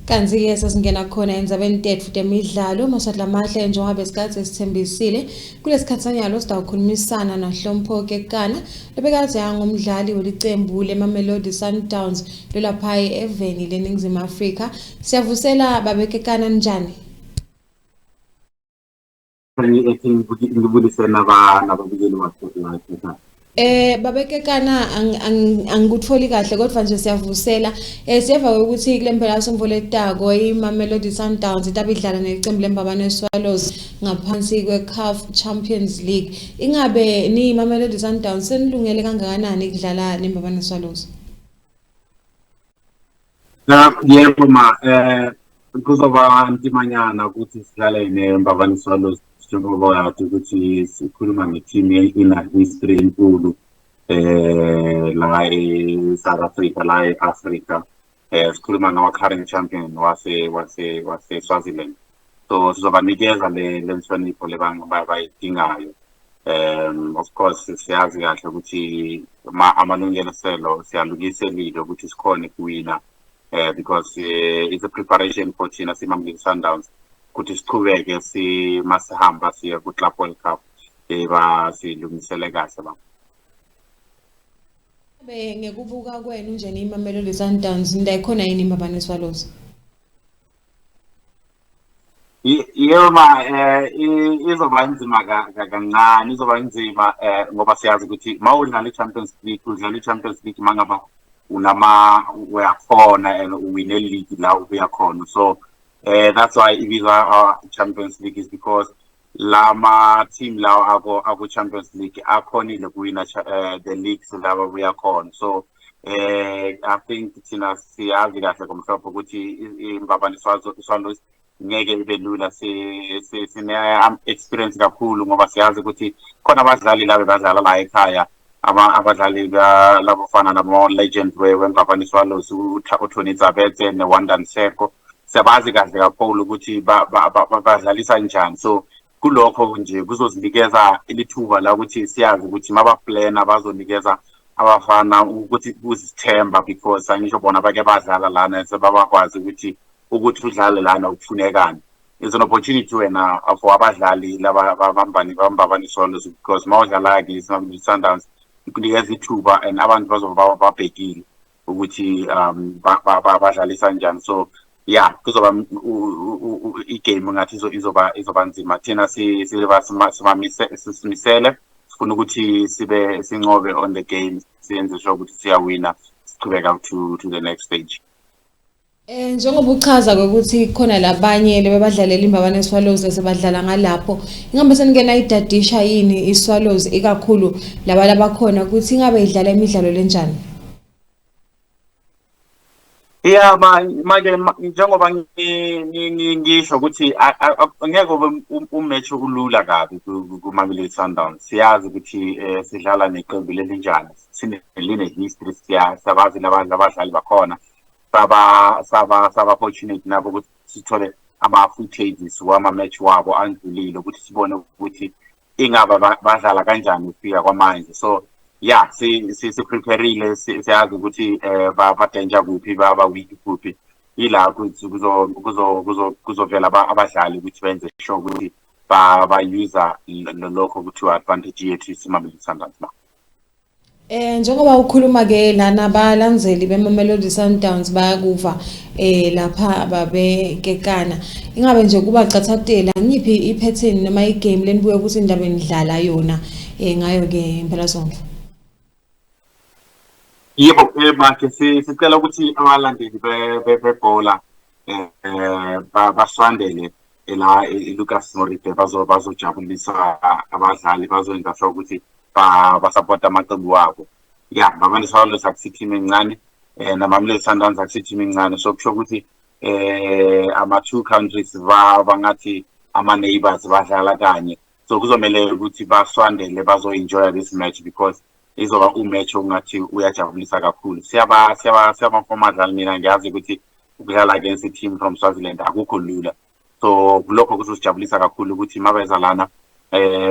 Kanti-ke sesingena khona endzabeni tetfu temidlalo Maswati Lamahle, njengoba besikade sithembisile kulesikhathi sanyalo sitawukhulumisana naHlompho Kekana lobekade angumdlali welicembu leMamelodi Sundowns lolapha eveni leNingizimu Afrika. Siyavusela babe Kekana, njani? Ngibulise nababukeli wakho. Babe Kekana, angikutholi kahle kodwa nje siyavusela. Siyeva ukuthi kule mpelasonto letako iMamelodi Sundowns itabe idlala neqembu leMbabane Swallows ngaphansi kwe-CAF Champions League. Ingabe ni Mamelodi Sundowns senilungele kangakanani ukudlala neMbabane Swallows? Yebo ma, kuzoba nzimanyana ukuthi sidlale neMbabane Swallows, njengoba wazi ukuthi sikhuluma nge-team ina history enkulu la e-South Africa, la e-Africa. Sikhuluma ngawa current champion wase Swaziland, so sizobanikeza le nhlonipho le bayidingayo. Of course siyazi kahle ukuthi amalungiselelo siyalungiselile ukuthi sikhone kuwina, because it's a preparation for thina siMamelodi Sundowns ukuthi siqhubeke si masihamba siye ku Club World Cup, eba silungisele kahle ba. Be ngekubuka kwenu nje niMamelodi Sundowns, ndayikhona yini iMbabane Swallows? Yebo ma, izoba nzima kancane, izoba nzima ngoba siyazi ukuthi mawudlala i-Champions League, udlala i-Champions League mangaba unama uyakhona and uwine league la ubuya khona. So that's why ibizwa Champions League, is because lama team lawo ako Champions League akhonile kuwina the leagues laba buya khona. So I think thina siyazi kahle ngomhlophe ukuthi iMbabane Swallows ngeke ibe lula. Sine experience kakhulu ngoba siyazi ukuthi khona abadlali laba badlala la ekhaya, abadlali labafana nabo legend weMbabane Swallows, uTony Tsabetse neWanda Nseko. Siyabazi kahle kakhulu ukuthi badlalisa njani, so kulokho nje kuzozinikeza ilithuba la ukuthi siyazi ukuthi mabaplana bazonikeza abafana ukuthi kuzithemba, because angisho bona bake badlala lana, sebabakwazi ukuthi udlale lana ukufunekani. It's an opportunity wena for abadlali laba babambani baMbabane Swallows, because mawudlala ke Sundowns ikunikeza ithuba and abantu bazoba babhekile ukuthi badlalisa kanjani. So yeah, kuzoba igame ngathi izoba nzima. Thina siba simamise simisele, sifuna ukuthi sibe sinqobe on the game, siyenze sure ukuthi siyawina, siqhubeka to the next stage. Njengoba uchaza ukuthi khona labanye lebadlalela iMbabane Swallows sebadlala ngalapho, ingabe seningena idadisha yini iSwallows, ikakhulu laba labakhona, ukuthi ingabe idlala imidlalo lenjani? Yeah, manje njengoba ngisho ukuthi angeke ube umatch ulula kabi ku-Mamelodi Sundowns. Siyazi ukuthi sidlala neqembu lelinjani, line history, siyabazi labadlali bakhona. Saba fortunate nabo ukuthi sithole ama-footages wama-match wabo andlulile ukuthi sibone ukuthi ingaba badlala kanjani ukufika kwamanje. So yeah, si prepareile, siyazi ukuthi ba danger kuphi, baba weak kuphi. Ila kuzo kuzo kuzo kuzovela abadlali ukuthi benze sure ukuthi ba use lokho kuthiwa advantage yethu siMamelodi Sundowns ma. Njengoba ukhuluma ke lana, abalandzeli beMamelodi Sundowns bayakuva lapha babekekana. Ingabe nje kuba cathatela ngiphi ipattern noma igame lenibuye ukuthi indaba enidlala yona ngayo ke impela sonto? Yebo, manje sicela ukuthi abalandeli bebhola baswandele la eLucas Moripe, bazojabulisa abadlali, bazoyenza sure ukuthi basupporta amaqembu wabo. Yeah, Mbabane Swallows akusi team encane, naMamelodi Sundowns akusi team encane, so kusho ukuthi ama two countries bangathi ama neighbors badlala kanye, so kuzomele ukuthi baswandele bazo-enjoya this match because izoba umatch ongathi uyajabulisa kakhulu. Siyaba abadlali, mina ngiyazi ukuthi ukudlala against i-team from Swaziland akukho lula, so lokho kuzosijabulisa kakhulu ukuthi mabeza lana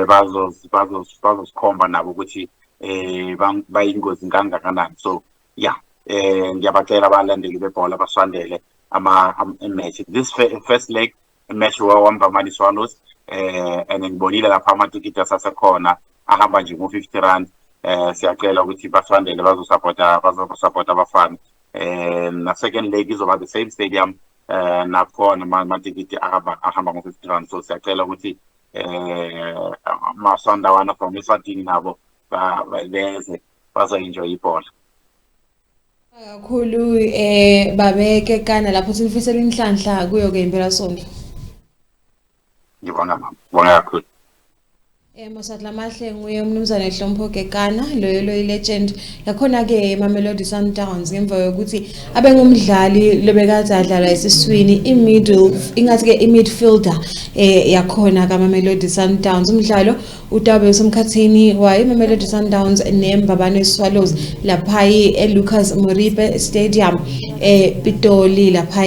bazosikhomba nabo ukuthi bayingozi kangakanani. So yeah, ngiyabacela abalandeli bebhola baswandele. Ama match this first leg match waMbabane Swallows, and ngibonile lapha amatikiti asasekhona, ahamba nje ngo-50 rand. Siyacela ukuthi basondele bazosupporta abafana. Na second leg izoba the same stadium, nakhona amatikiti ahamba ngo-50 rand. So siyacela ukuthi Masandawana from Eswatini nabo beze bazo-enjoy ibhola. Kakhulu, babeke kana lapho sinifisela inhlanhla kuyo ke impela sonto. Ngibonga mama, ngibonga kakhulu. Maswati lamahle, nguye umnumzane Hlompho Kekana loyo loyi legend yakhona ke Mamelodi Sundowns, ngemva kokuthi abe ngumdlali lobekade adlala esiswini, i-middle, ingathi ke i-midfielder yakhona ka Mamelodi Sundowns. Umdlalo utabe usemkhathini wayo Mamelodi Sundowns neMbabane Swallows lapha eLucas Moripe Stadium ePitoli lapha.